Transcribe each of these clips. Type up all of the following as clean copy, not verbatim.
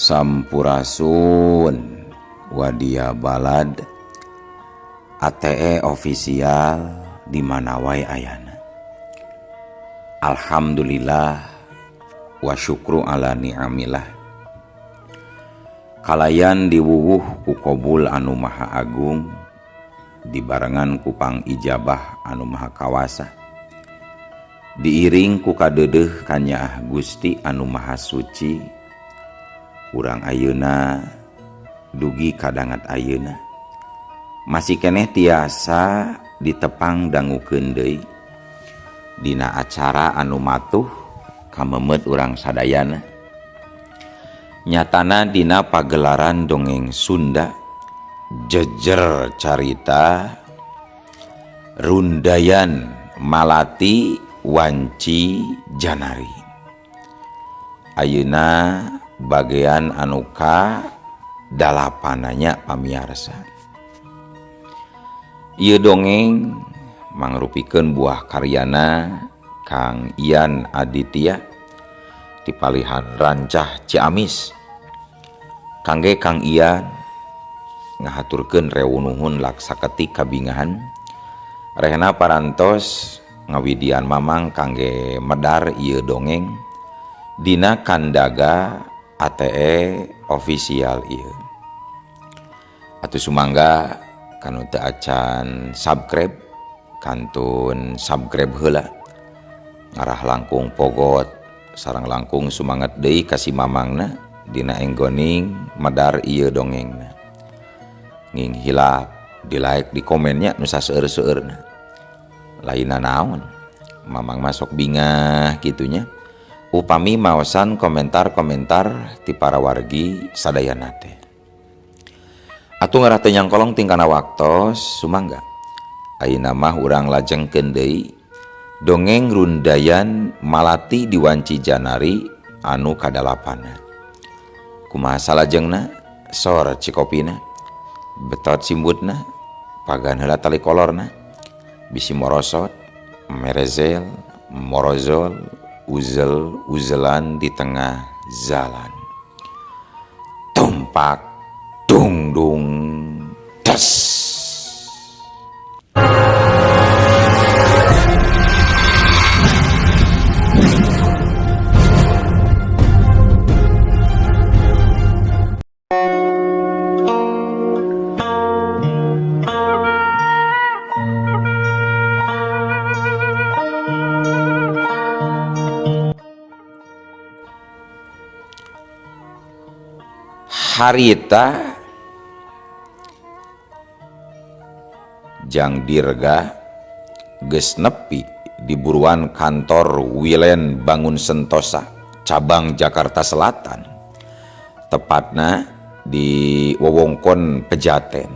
Sampurasun Wadia Balad ATE official di mana wae ayana. Alhamdulillah wa syukru ala ni'amillah. Kalayan diwuwuh ku kobul anu maha agung dibarengan ku pangijabah anu maha kawasa. Diiring ku kadeudeuh kanyaah Gusti anu maha suci. Urang ayeuna dugi kadangat ayeuna. Masih keneh tiasa ditepang dangukeun deui dina acara anu matuh kamemet urang sadayana. Nyatana dina pagelaran dongeng Sunda jejer carita Rundayan Malati Wanci Janari. Ayeuna bagian anu ka dalapananya pamiarsa. Ieu dongeng mangrupikeun buah karyana Kang Ian Aditya di palihan Rancah Ciamis. Kangge Kang Ian ngahaturkeun rewunuhun laksaketik kabingahan rehna parantos ngawidian mamang kangge medar ieu dongeng dina kandaga ATE official ieu. Atuh sumangga kanu teu acan subscribe kantun subscribe heula ngarah langkung pogot sareng langkung sumanget deui ka si mamangna dina enggoning medar ieu dongengna. Nging hilap di like di komennya nu saseueur-seueurna. Lainna naon mamang masuk bingah kitunya upami maosan komentar-komentar ti para wargi sadayana teh. Atuh ngarah teu nyangkolong tingkana waktos sumangga. Ayeuna mah urang lajengkeun deui dongeng Rundayan Malati di Wanci Janari anu kadalapana. Kumaha salajengna? Sor cikopina, betot simbutna, pagan heula tali kolorna, bisi morosot, merezel, morozol, uzel uzelan di tengah jalan. Tumpak dung dung des. Harita Jang Dirga geus nepi di buruan kantor Wilen Bangun Sentosa cabang Jakarta Selatan, tepatna di wewengkon Pejaten.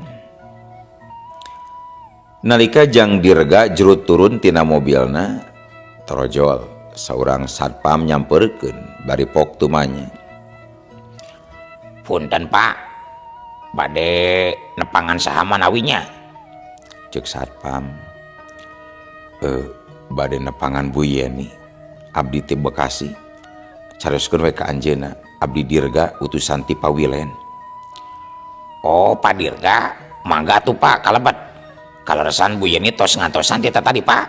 Nalika Jang Dirga jurut turun tina mobilna, torojol saurang satpam nyamperkeun bari pok tumanya. Punten Pak, bade nepangan saha manawinya? Cek satpam. Bade nepangan Bu Yeni, abdi ti Bekasi. Carioskeun we ka anjeunna, abdi Dirga utusan ti Pawilen. Oh, Pak Dirga, mangga atuh Pak kalebet. Kaleresan Bu Yeni tos ngantosan ti tadi Pak.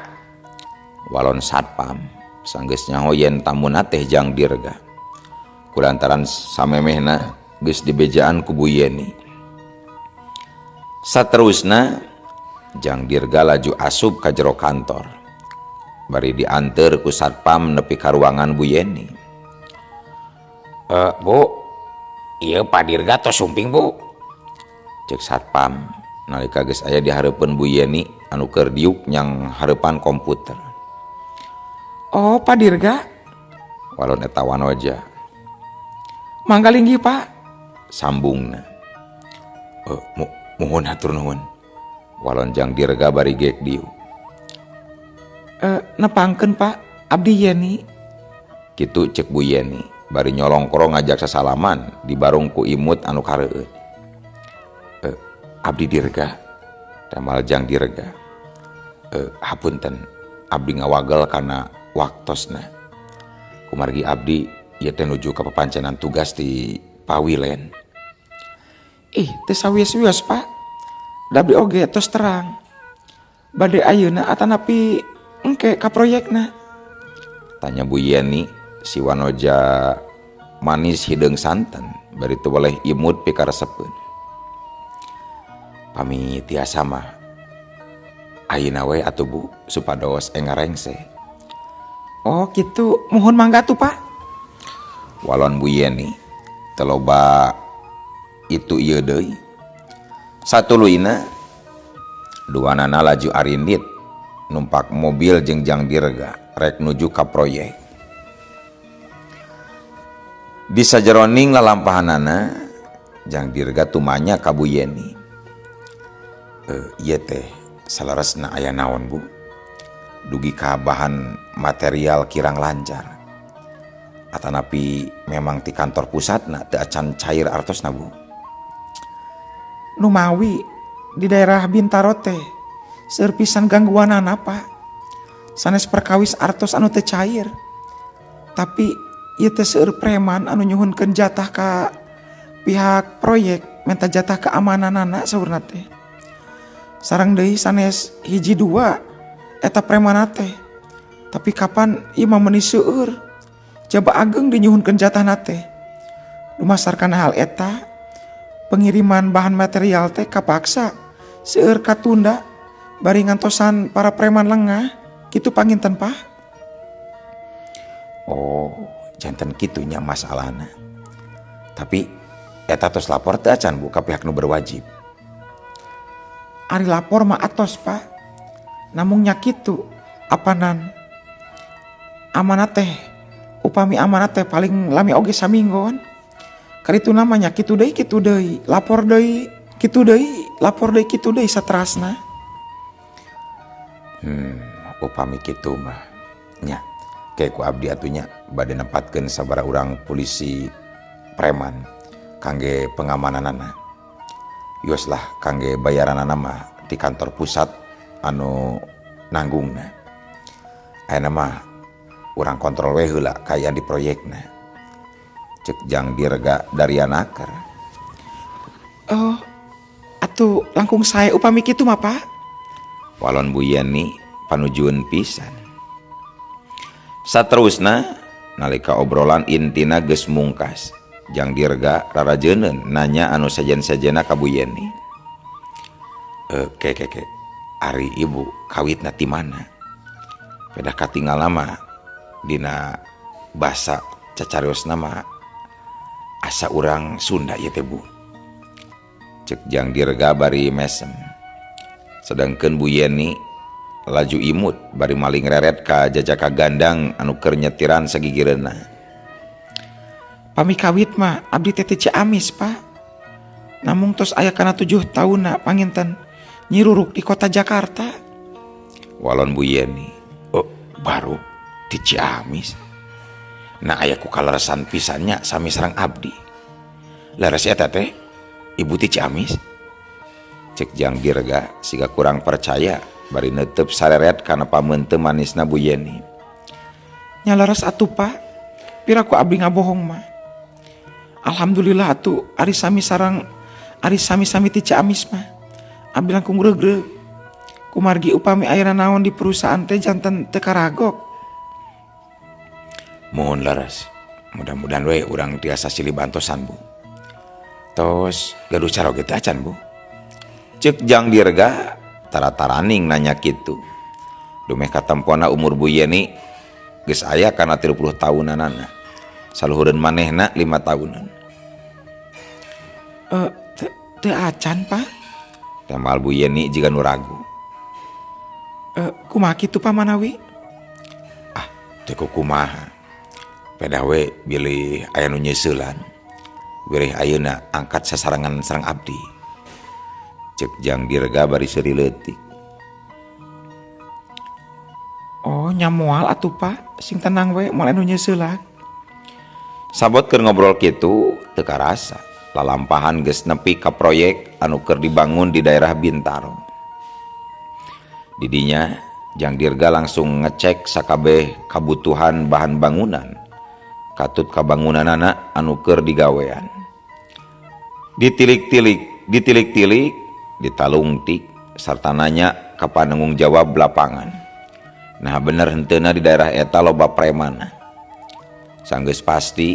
Walon satpam sanggeus nyaho yen tamuna teh Jang Dirga. Kulantaran samemehna geus dibejaan ku Bu Yeni. Saterusna Jang Dirga laju asup ka jero kantor. Bari dianteur ku satpam nepi ka ruangan Bu Yeni. Bu, ieu Pak Dirga tos sumping Bu. Cek satpam nalika geus aya di hareupeun Bu Yeni anu keur diuk nyang hareupan komputer. Oh, Pak Dirga. Walon eta wanoja. Mangga linggih Pak. Sambungna. Muhun hatur nuhun. Walon Jang Dirga bari gek dieu. Nepangkeun Pak, abdi Yeni. Kitu cek Bu Yeni bari nyolongkoro ngajak sasalaman di barung ku imut anu kareueut. Abdi Dirga. Damal Jang Dirga. Hapunten, abdi ngawagel kana waktosna. Kumargi abdi ieu teh nuju ka papancenan tugas di Pawilen. Ih, teu sawios-wios, Pak. Da abdi oge tos terang. Bade ayeuna atanapi engke ka proyekna? Tanya Bu Yeni si Wanoja manis hideung santen bari teu weleh imut pikaresepeun. Pami tiasa mah ayeuna we atuh Bu supados enga rengse. Oh kitu, muhun mangga atuh Pak. Walon Bu Yeni teu loba itu ieu deui. Satuluyna duanana laju arindit numpak mobil jeung Jang Dirga rek nuju ka proyek. Di sajeroning lalampahanana Jang Dirga tumanya ka Bu Yeni. Ieu teh saleresna aya naon Bu? Dugi ka bahan material kirang lancar. Atanapi memang ti kantor pusatna teu acan cair artosna Bu? Numawi di daerah Bintaro teh seueur pisan gangguanana Pak. Sanes perkawis artos anu teu cair. Tapi ieu teh seueur preman anu nyuhunkeun jatah ka pihak proyek menta jatah keamananana saurna teh. Sareng deui sanes hiji dua eta premanna teh. Tapi kapan ieu mah meuni seueur. Jaba ageng dinyuhunkeun jatahna teh. Dumasar kana hal eta pengiriman bahan material teh kapaksa seueur katunda bari ngantosan para preman lengah kitu panginten Pak. Oh, janten kitu nya masalahna. Tapi eta tos lapor teu acan Bu ka pihak nu berwajib? Ari lapor mah atos Pak. Namung nya kitu apanan amanat teh upami amanat teh paling lami oge saminggon. Karituna mah nya kitu deui lapor deui kitu deui lapor deui kitu deui saterasna. Upami kitu mah nya ke ku abdi atuh nya bade nempatkeun sabaraha urang polisi preman kangge pengamananana. Yos lah kangge bayaranana mah di kantor pusat anu nanggungna. Ayeuna mah urang kontrol we heula kaayaan di proyekna. Cek Jang Dirga Darianaker. Oh, atuh langkung sae upami kitu mah Pak. Walon Bu Yeni panujueun pisan. Saterusna nalika obrolan intina geus mungkas, Jang Dirga rarajeuneun nanya anu sejen-sejena ka Bu Yeni. Ke ke ke ari ibu kawitna ti mana? Pedah katingal mah dina basa cacariosna mah asa urang Sunda ieu teh Bu. Cek Jang Dirga bari mesem. Sedangkeun Bu Yeni laju imut bari maling reret ka jajaka gandang anu keur nyetiran sagigireunna. Pami kawit mah abdi teh ti Ciamis Pak. Namung tos aya kana 7 taunna panginten nyiruruk di kota Jakarta. Walon Bu Yeni, oh baru di Ciamis. Nah aya ku kaleresan pisannya sami sareng abdi. Leres eta teh ibu ti Ciamis. Cek Jang Dirga siga kurang percaya bari neuteub sareret kana pameuteuh manisna Bu Yeni. Nya leres atuh Pak, piraku abdi ngabohong mah. Alhamdulillah atuh ari sami sareng ari sami-sami ti Ciamis mah. Abdi langkung regreg. Kumargi upami aya naon di perusahaan teh janten teu karagok. Mohon leres. Mudah-mudahan we urang tiasa silih bantosan Bu. Tos gaduh caroge teh acan Bu. Cek Jang Dirga tara-taraning nanya kitu. Dumeh katempona umur Bu Yeni geus aya kana 30 tahunanana. Saluhureun manehna 5 tahunan. Teu acan Pak. Tembal Bu Yeni jiga nu ragu. Kumaha kitu Pak manawi? Ah, teu kumaha. Pedah we bilih aya nu nyeuselan. Wireh ayeuna angkat sasarengan sareng abdi. Cek Jang Dirga bari seuri leutik. Oh, nya moal atuh Pak, sing tenang we moal anu nyeuselan. Sabot keur ngobrol kitu teu karasa. Lalampahan geus nepi ka proyek anu keur dibangun di daerah Bintaro. Didinya Jang Dirga langsung ngecek sakabeh kabutuhan bahan bangunan katut kabangunanana anu keur digawean. Ditilik-tilik, ditilik-tilik, ditalungtik sarta nanya ka pananggung jawab lapangan. Nah, bener henteuna di daerah eta loba preman. Sanggeus pasti,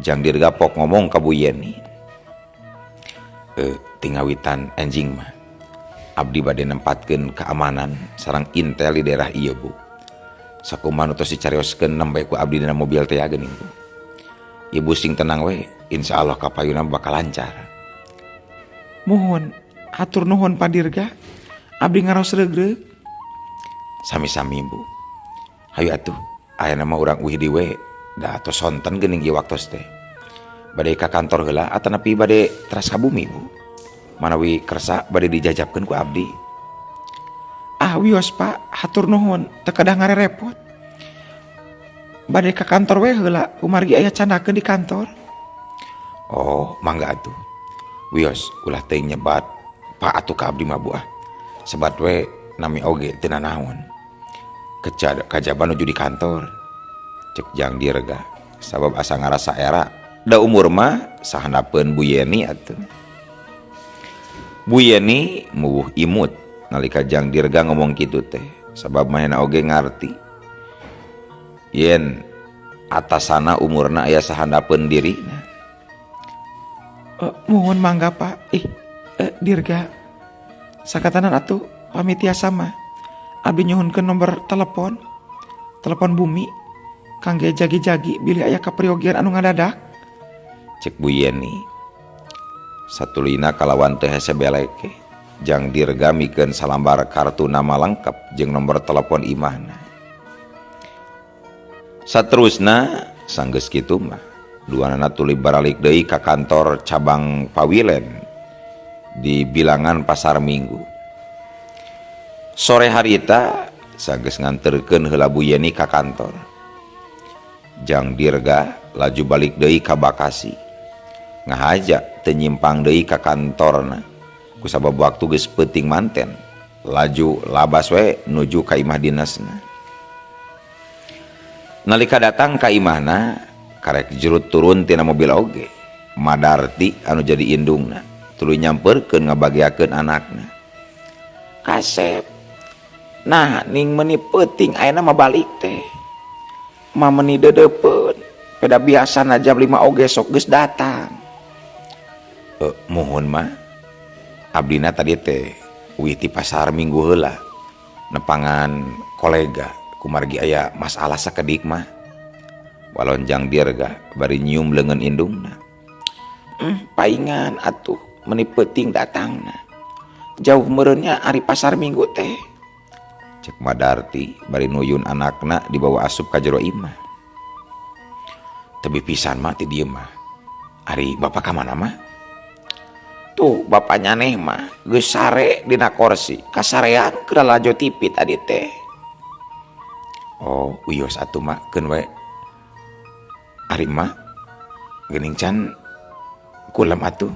Jang Dirga pok ngomong ka Bu Yeni. Ti ngawitan enjing mah abdi bade nempatkeun keamanan sareng intel di daerah ieu, Bu. Sakumaha nu tos dicarioskeun nembe ku abdi dina mobil teh geuning, Bu. Ibu sing tenang we, insyaallah kapayuna bakal lancar. Muhun, hatur nuhun, Pak Dirga. Abdi ngaraos regreg. Sami-sami, Bu. Hayu atuh, ayeuna mah urang uih deui we, da tos sonten geuning ieu waktos teh. Bade ka kantor heula atanapi bade teras ka bumi, Bu? Manawi kersa bade dijajabkeun ku abdi. Ah, wios, Pak, hatur nuhun, teu kedah ngarerepot. Bade ka kantor we heula, kumargi aya candakeun di kantor. Oh, mangga atuh. Wios, ulah teuing nyebat Pak atuh ka abdi mah, Bu, ah. Sebat we nami oge teu nanaon. Kajaba nuju di kantor. Cek Jang Dirga, sabab asa ngarasa era da umur mah sahandapeun Bu Yeni atuh. Bu Yeni muwuh imut nalika Jang Dirga ngomong kitu teh, sabab manehna oge ngarti yen atasana umurna aya sahandapeun dirina. Muhun, mangga, Pak. Ih, Dirga. Sakatanan atuh pamit tiasa mah. Abdi nyuhunkeun nomor telepon. Telepon bumi kangge jagi-jagi bilih aya kaperyogian anu ngadadak. Cek Bu Yeni. Satuluyna kalawan teu hese beleke. Jang Dirga mikeun salambar kartu nama lengkap jeung nomor telepon imahna. Saterusna sanggeus kitu mah duanana tuluy baralik deui ka kantor cabang Pawilen di bilangan Pasar Minggu. Sore harita sanggeus nganterkeun heula Bu Yeni ka kantor. Jang Dirga laju balik deui ka Bekasi. Ngahaja teu nyimpang deui ka kantorna. Kusabab waktu geus peuting manten, laju labas we nuju ka imah dinasna. Nalika datang ka imahna, karek jurut turun tina mobil oge. Madarti anu jadi indungna tuluy nyamperkeun ngabagiakeun anakna. Kasep. Nah, ning meuni peuting ayeuna mah balik teh. Ma meuni deudeupeun. Peda biasana jam 5 oge sok geus datang. Muhun, Mah. Abdina tadi teh uih ti Pasar Minggu heula. Nepangan kolega kumargi aya masalah sakedik, Mah. Walon Jang Dirga bari nyium leungeun indungna. Paingan atuh meuni peuting datangna. Jauh meureunnya ari Pasar Minggu teh. Cek Madarti bari nuyun anakna dibawa asup ka jero imah. Tebih pisan, Mah, ti dieu mah. Ari bapak ka mana, Mah? Tuh bapaknya neh mah geus sare dina korsi, kasarean keur lalajo TV tadi teh. Oh, wios atuh, Mak, keun we. Ari Mak geuning can kulem atuh.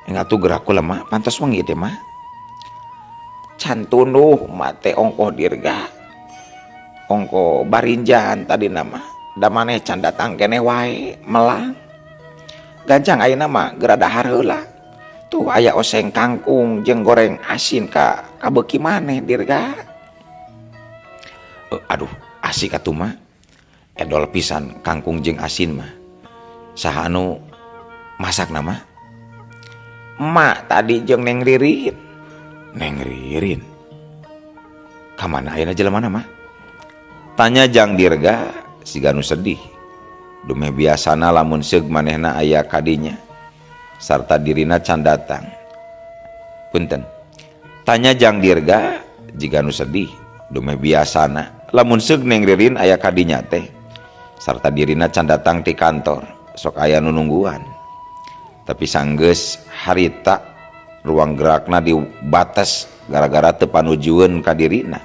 Enggal atuh geura kulem, Mah, pantos wengi teh, Mah. Can tunduh mah teh ongkoh, Dirga. Ongkoh barinjan tadi nama. Da maneh can datang keneh wae melang. Gancang ayeuna mah geura dahar heula. Tuh aya oseng kangkung jeung goreng asin ka kabeuki maneh, Dirga. Aduh, asik atuh, Mah. Edol pisan kangkung jeung asin mah. Saha anu masak mah? Emak tadi jeung Neng Ririn. Neng Ririn. Ka mana ayeuna jelemana, Mah? Tanya Jang Dirga siga nu sedih. Dumeh biasana lamun seug manehna aya kadinya sarta dirina can datang. Punten. Tanya Jang Dirga jiga nu sedih. Dumeh biasana lamun seug Neng Ririn aya kadinya teh sarta dirina can datang ti kantor, sok aya nu nungguan. Tapi sanggeus harita ruang gerakna dibates gara-gara teu panujueun ka dirina.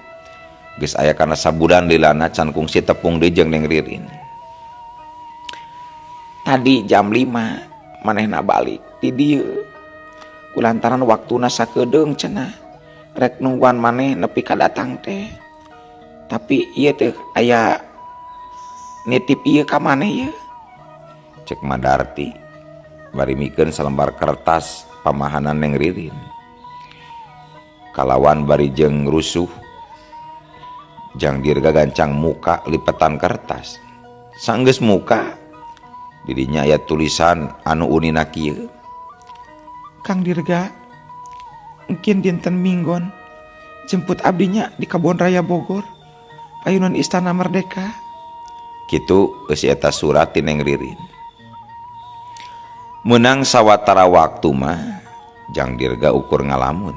Geus aya kana sabulan lilana can kungsi tepung deui jeung Neng Ririn. Tadi jam 5 manehna balik ti dieu. Kulantaran waktuna sakedeung cenah rek nungguan maneh nepi ka datang teh. Tapi ieu teh aya nitip ieu ka maneh ieu. Cek Madarti. bari mikeun salembar kertas pamahanan Neng Ririn. Kalawan bari jeung rusuh Jang Dirga gancang muka lipetan kertas. Sanggeus muka didinya aya tulisan anu unina kieu. Kang Dirga, mungkin dinten Minggon jemput abdinya di Kebon Raya Bogor, payunan Istana Merdeka. Kitu eusi eta surat ti Neng Ririn. Meunang sawatara waktu mah Jang Dirga ukur ngalamun.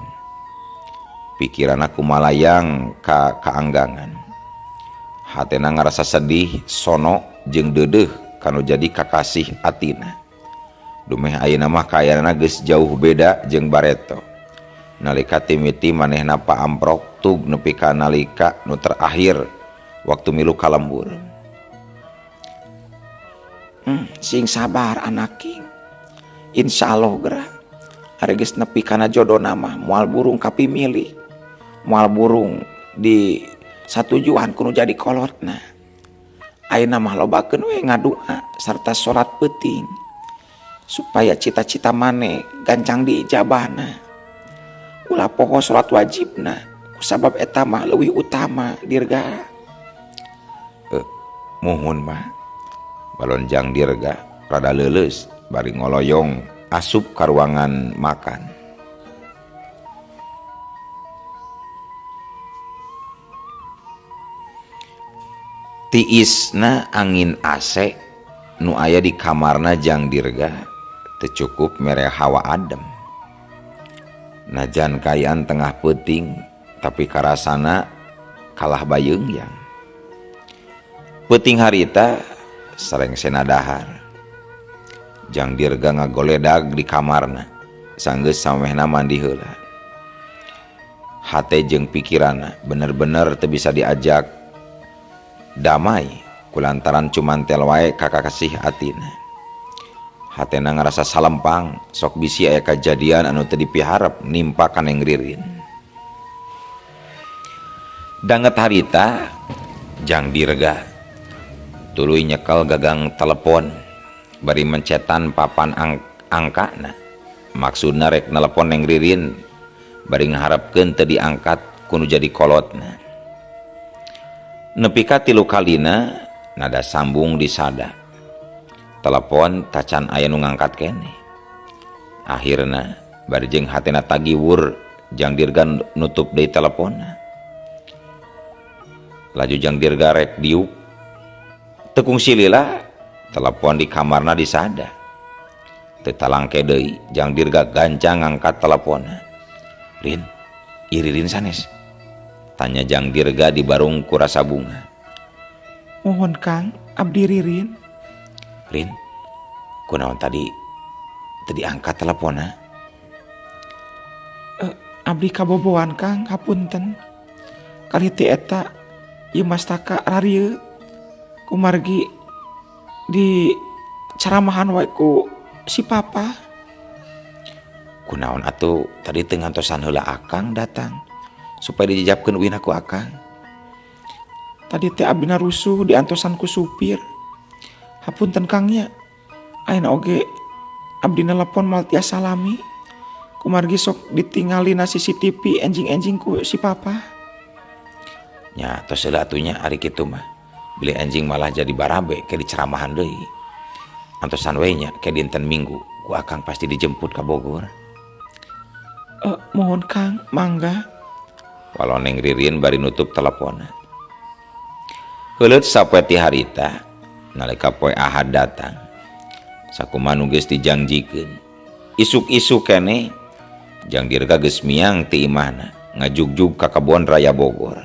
Pikiranna kumalayang ka kaanggangan. Hatena ngarasa sedih, sono jeung deudeuh kanu jadi kakasih atina. Dumeh ayeuna mah kaayana geus jauh beda jeung bareto. Nalika timiti manehna paamprok tug nepi ka nalika nu terakhir waktu milu ka lembur. Sing sabar anak king. Insya Allah gerah. Ari geus nepi kana jodona mah moal burung kapimilih. Moal burung di satujuan kudu jadi kolotna. Ayeuna mah lobakeun we ngadua sarta salat peuting supaya cita-cita maneh gancang diijabahna. Ulah poho salat wajibna kusabab eta mah leuwih utama Dirga. Muhun mah balon Jang Dirga rada leuleus bari ngoloyong asup ka ruangan makan. Tiisna angin AC nu aya di kamarna Jang Dirga teu cukup mere hawa adem. Najan kaayaan tengah peuting tapi karasana kalah bayeungyang. Peuting harita sarengsena dahar. Jang Dirga ngagoledag di kamarna sanggeus samemehna mandi heula. Hate jeung pikiranna bener-bener teu bisa diajak damai kulantaran cumantel wae ka kakasih atina. Hatena ngarasa salempang sok bisi aya kajadian anu teu dipiharep nimpa ka Neng Ririn. Danget harita Jang Dirga tuluy nyekel gagang telepon bari mencetan papan angkana. Maksudna rek nelepon Neng Ririn bari ngaharepkeun teu diangkat kudu jadi kolotna. Nepi ka 3 kalina nada sambung disada. Telepon tacan aya nu ngangkat keneh. Akhirna bari jeung hatena tagiwur Jang Dirga nutup deui teleponna. Laju Jang Dirga rek diuk. Teu kungsi lila telepon di kamarna disada. Teu talangke deui Jang Dirga gancang ngangkat teleponna. Rin, ieu Ririn sanes? Tanya Jang Dirga di barung ku rasa bunga. Mohon Kang, abdi Ririn. Rin, kunaon tadi teu diangkat teleponna? Abdi kaboboan Kang, hapunten. Kali ti eta ieu mastaka rarieu kumargi di caramahan wae ku si papa. Kunaon atuh tadi teu ngantosan heula Akang datang supaya dijajabkeun uina ku Akang. Tadi teh abdina rusuh diantosan ku supir. Hapunten Kang nya. Ayeuna oge abdi nelepon moal tiasa lami. Kumargi sok ditingalina CCTV enjing-enjing ku si papa. Nya tos heula atuh nya ari kitu mah. Bilih enjing malah jadi barabe ke diceramahan deui. Antosan we nya ke dinten Minggu ku Akang pasti dijemput ka Bogor. Mohon Kang, mangga. Walau Neng Ririn bari nutup teleponna. Heuleut sapoe ti harita nalika poe Ahad datang. Sakumaha nu geus dijangjikeun. Isuk-isuk keneh Jang Dirga geus miang ti imahna ngajugjug ka Kebon Raya Bogor.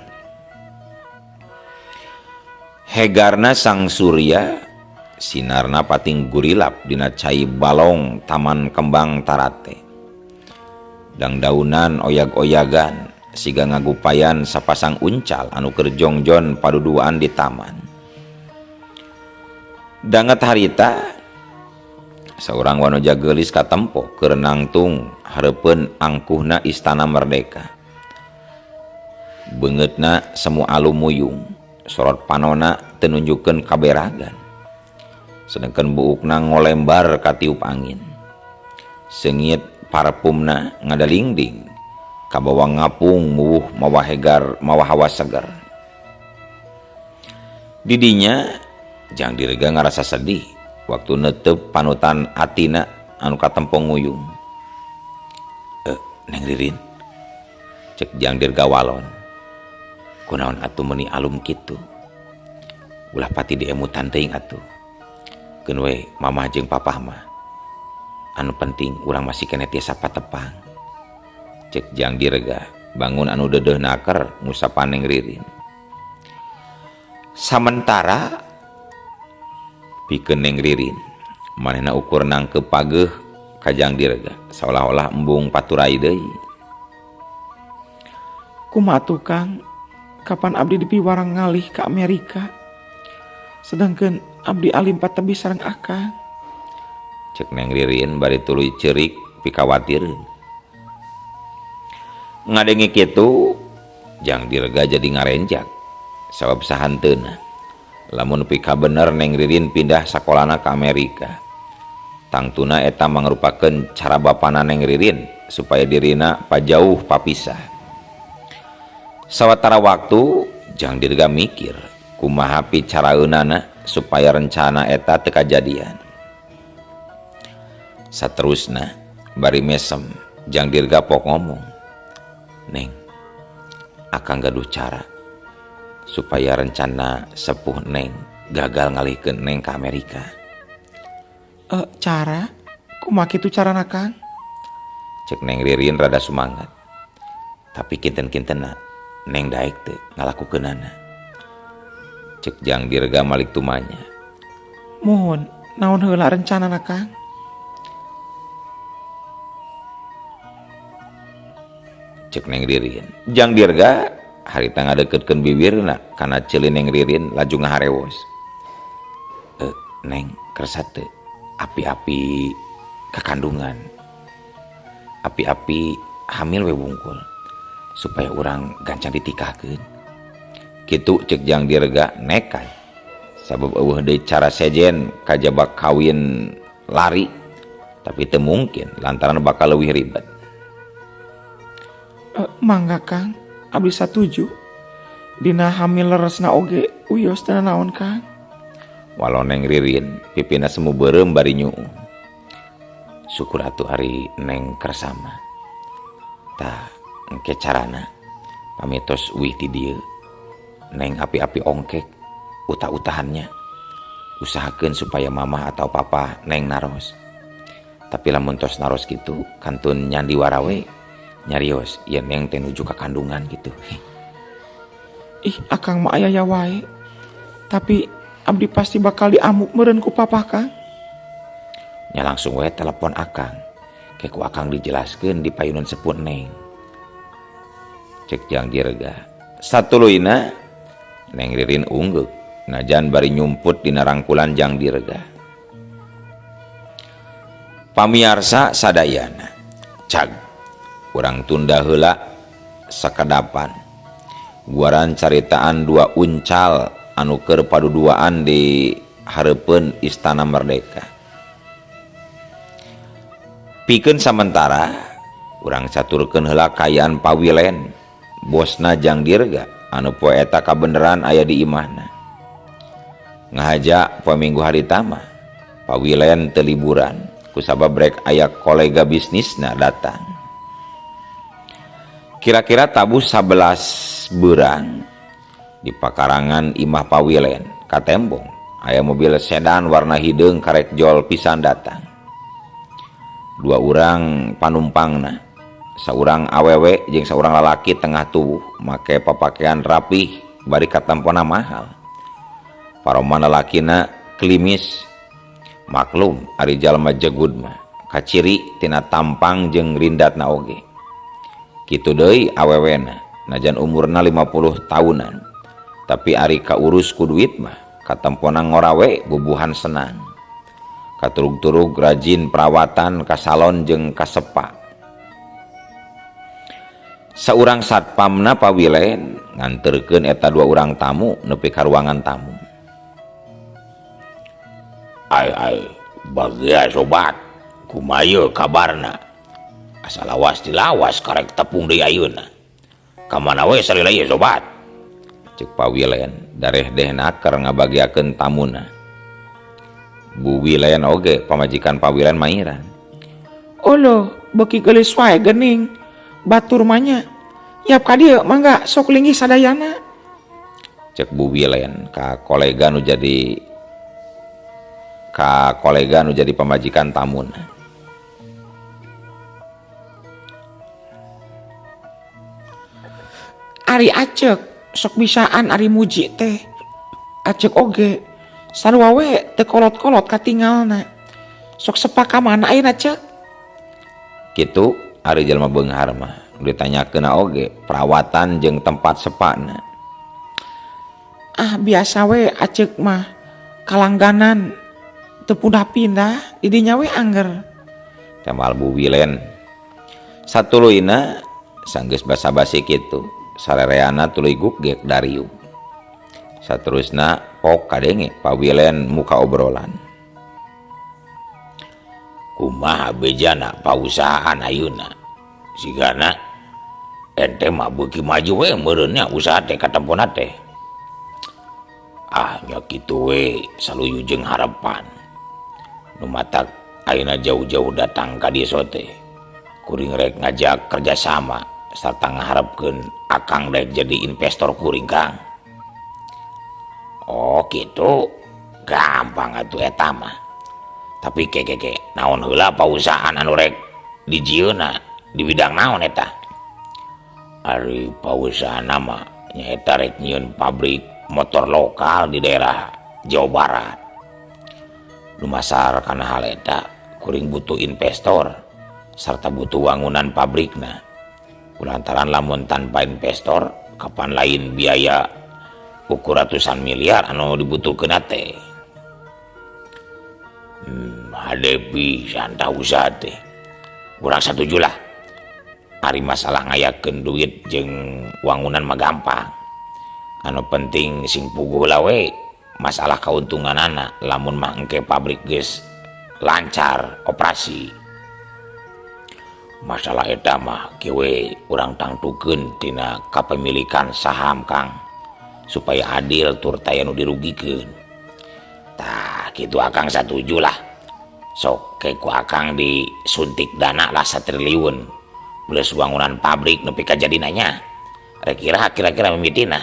Hegarna sang surya sinarna pating gurilap dina cai balong taman kembang tarate. Dangdaunan oyag-oyagan siga ngagupayan sapasang uncal anu keur jongjon paduduan di taman. Danget harita saurang wanoja geulis katempo keur nangtung hareupeun angkuhna Istana Merdeka. Beungeutna semu alumuyung, sorot panona teu nunjukkeun kaberagan. Sedengkeun buukna ngolembar katiup angin. Seungit parfumna ngadalingding kabawa ngapung muwuh mawa hegar mawa hawa seger. Didinya Jang Dirga ngarasa sedih waktu netep panutan atina anu katempo nguyung. Neng Ririn, cek Jang Dirga walon. Kunaon atuh meuni alum kitu? Ulah pati diemutan teuing atuh. Keun we mamah jeung papah mah. Anu penting urang masih keneh tiasa patepang. Cek Jang Dirga bangun anu deudeuh naker ngusapan Neng Ririn. Samentara pikeun Neng Ririn manehna ukur nangkep pageuh ka Jang Dirga seolah-olah embung paturai deui. Kumaha tuh Kang? Kapan abdi dipiwarang ngalih ka Amerika? Sedangkan abdi alim patebi sareng akang. Cek Neng Ririn bari tuluy ceurik pikawatireun. Ngadenge kitu Jang Dirga jadi ngarenjak sabab sahanteuna. Lamun pika bener Neng Ririn pindah sakolana ka Amerika. Tangtuna eta mangrupakeun cara bapana Neng Ririn supaya dirina pajauh papisah. Sawatara waktu Jang Dirga mikir kumaha picaraeunana supaya rencana eta teu kajadian. Saterusna bari mesem Jang Dirga pok ngomong, Neng, akang gaduh cara supaya rencana sepuh Neng gagal ngalihkeun Neng ka Amerika. Cara? Kumaha kitu carana Kang? Cek Neng Ririn rada sumangat. Tapi kinten-kintenna Neng daek teu ngalakukeunana. Cek Jang Dirga malik tumanya. Mohon, naon heula rencanana Kang? Cek Neng Ririn. Jang Dirga harita ngadeukeutkeun bibirna kana ceuli Neng Ririn laju ngaharewos. Neng kersa teu api-api kakandungan. Api-api hamil we wungkul supaya urang gancang ditikahkeun. Kitu cek Jang Dirga nekat. Sabab eueuh deui cara sejen kajaba kawin lari, tapi teu mungkin lantaran bakal leuwih ribet. Mangga Kang, abdi satuju. Dina hamil leresna oge uyos teu naon Kang. Walau Neng Ririn pipina semu beureum bari nyuuh. Syukur atuh ari Neng kersama. Tah engke carana pamitos uih ti dieu. Neng api-api ongkek utah-utahannya. Usahakeun supaya mamah atau papa Neng naros. Tapi lamun tos naros kitu kantun nyandiwara we nyarios yen Neng teh nuju ka kandungan gitu. Ih, akang mah aya wae. Tapi abdi pasti bakal diamuk meureun ku papa Kang. Nya langsung we telepon akang. Ke ku akang dijelaskeun di payunan sepuh Neng. Cek Jang Dirga. Satuluyna Neng Ririn unggeuk najan bari nyumput dina rangkulan Jang Dirga. Pamiarsa sadayana, cag urang tunda heula sakedapan. Guaran caritaan dua uncal anu keur paduduaan di hareupeun Istana Merdeka. Pikeun samentara urang caturkeun heula kaayaan pawilen bosna Jang Dirga anu poe eta kabeneran aya di imahna. Ngahaja poe Minggu harita mah pawilen teu liburan kusabab rek aya kolega bisnisna datang. Kira-kira tabuh 11 beurang di pakarangan imah pawilen katembong aya mobil sedan warna hideung karek jol pisan datang. Dua urang panumpangna, saurang awewe jeung saurang lalaki tengah tubuh make papakaian rapih bari katempona mahal. Paroman lalakina klimis, maklum ari jalma jegud mah kaciri tina tampang jeung rindatna oge. Kitu deui awewena najan umurna 50 tahunan, tapi ari kaurus ku duit mah katempona ngorawe bubuhan senang. Katurug-turug rajin perawatan ka salon jeung kasepa. Saurang satpamna pawilen nganterkeun eta dua urang tamu nepi ka ruangan tamu. Ai ai bagia sobat, Kumaha ieu kabarna? Asa lawas ti lawas karek tepung deui ayeuna. Ka mana we salila ieu sobat? Cek Pak Wilen dareh-dehna keur ngabagiakeun tamuna. Bu Wilen oge pamajikan Pak Wilen mairan. Oloh, beuki geulis wae geuning. Batur mah nya. Yap ka dieu mangga sok linggih sadayana. Cek Bu Wilen ka kolega nu jadi ka kolega nu jadi pamajikan tamuna. Ari Acek sok bisaan ari muji teh. Acek oge sarua we teu kolot-kolot katingalna. Sok sepak ka mana ayeuna Cek? Kitu ari jelema beunghar mah ditanyakeunna oge perawatan jeung tempat sepana. Ah biasa we Acek mah kalangganan teu pindah-pindah di dinya we angger. Temal Bu Wilen. Satuluyna sanggeus basa-basi kitu sarereana tuluy gugek dariuk. Saterusna pok kadenge Pak Wilen muka obrolan. Kumaha bejana pausahaan ayeuna? Sigana ente mah beuki maju we meureun nya usaha teh katempona teh. Ah nya kitu we saluyu jeung harapan. Nu matak ayeuna jauh-jauh datang ka dieu teh. Kuring rek ngajak kerjasama sarta ngaharepkeun akang rek jadi investor kuring Kang. Oh kitu gampang atuh eta mah. Tapi kekeke naon heula pausahaan anu rek dijieunna di bidang naon eta? Ari pausahaan mah nyaeta rek nyieun pabrik motor lokal di daerah Jawa Barat. Dumasar kana hal eta kuring butuh investor sarta butuh wangunan pabrikna. Kulantaran lamun tanpa investor kapan lain biaya ukur ratusan miliar anu dibutuhkeun teh. Hade pisan tah usaha teh. Urang satuju lah. Ari masalah ngayakeun duit jeung wangunan mah gampang. Anu penting sing puguh lah we masalah kauntunganana lamun mah engke pabrik geus lancar operasi. Masalah eta mah kieu we urang tangtukeun tina kapemilikan saham Kang supaya adil tur taya nu dirugikeun. Tah kitu akang satuju lah. Sok ke ku akang disuntik dana lah satriliun plus bangunan pabrik nepi ka jadina nya. Rek kira-kira mimitina.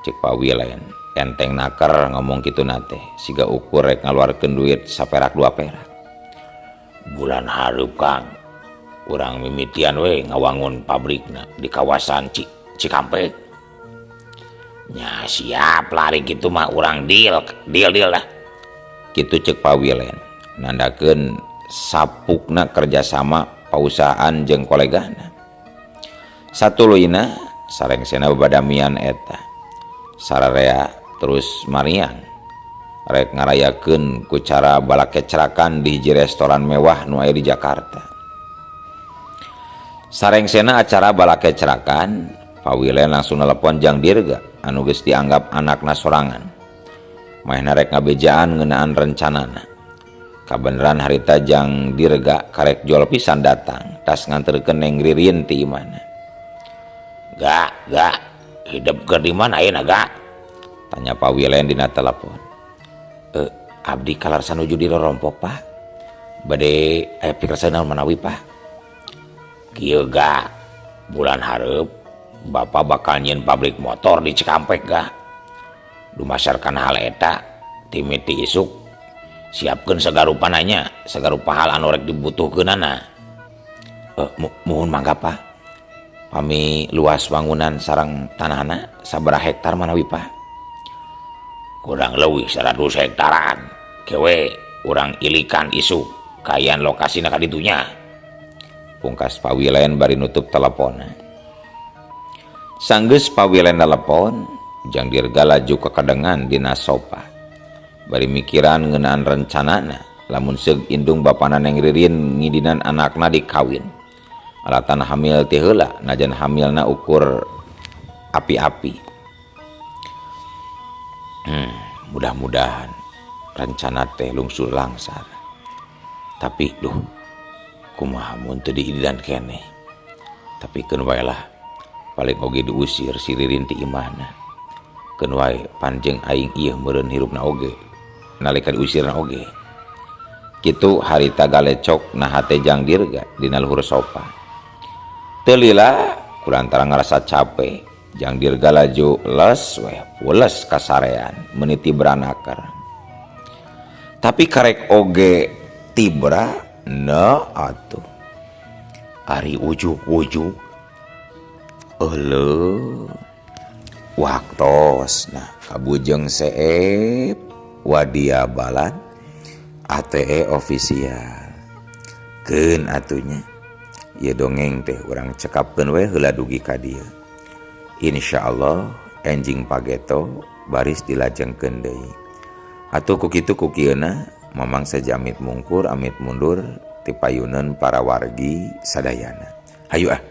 Cek Pak Wilen enteng naker ngomong kitu na teh siga ukur rek ngaluarkeun duit saperak dua perak. Bulan hareup Kang urang mimitian we ngawangun pabrikna di kawasan Cikampek. Nya siap lari kitu mah urang deal deal deal lah. Kitu cek Pak Wilen nandakeun sapukna kerjasama pausahaan jeung kolegana. Satuluyna sarengsena babadamian eta. Sararea terus marian rek ngarayakeun ku cara balakecrakan di hiji restoran mewah nu aya di Jakarta. Sarengsena acara balakecrakan, Pak Wilen langsung nelepon Jang Dirga anu geus dianggap anakna sorangan. Maehna rek ngabejaan ngeunaan rencanana. Kabeneran harita Jang Dirga karek jol pisan datang tas nganterkeun Neng Ririn ti imahna. Gak, gak, hidup keur di mana ayeuna gak? Tanya Pak Wilen dina telepon. Abdi kalarsa nuju di rorompok Pak. Bade aya pikersa naon manawi Pak? Kieu gak, bulan hareup Bapak bakal nyieun pabrik motor di Cikampek gak. Dumasar kana hal eta timiti isuk siapkeun sagarupa nya, sagarupa hal anu rek dibutuhkeunana. Muhun mangga Pak. Pami luas bangunan sareng tanahna sabaraha hektar manawi Pak? Kurang leuwih 100 hektaran. Kewe urang ilikan isuk kayan lokasina ka ditunya. Pungkas Pak Wilen bari nutup telepon. Sanggeus Pak Wilen telepon, Jang Dirga laju kekadengan dina sofa. Bari mikiran ngeunaan rencanana lamun seug indung bapana Neng Ririn ngidinan anakna dikawin. Alatan hamil ti heula najan hamilna ukur api-api. Mudah-mudahan rencana teh lungsur langsar. Tapi duh kumaha mun teu diididan keneh. Tapi keun wae lah paling oge diusir si Ririn ti imahna. Keun wae panjeng aing ieu meureun hirupna oge nalika diusirna oge. Kitu harita galecok na hate Jang Dirga dina luhur sopa. Teu lila kulantaran ngarasa cape Jang Dirga laju les weh pules kasarean meuni tibra naker. Tapi karek oge tibra na atuh. Ari ujug-ujug euleuh waktosna kabujeng seep wadia balad ATE official. Keun atunya ieu dongeng teh urang cekapkeun we heula dugi ka dieu. Insyaallah enjing pageto baris dilajengkeun deui. Atuh ku kitu ku kieuna Mamang seja amit mungkur amit mundur ti payuneun para wargi sadayana. Hayu ah.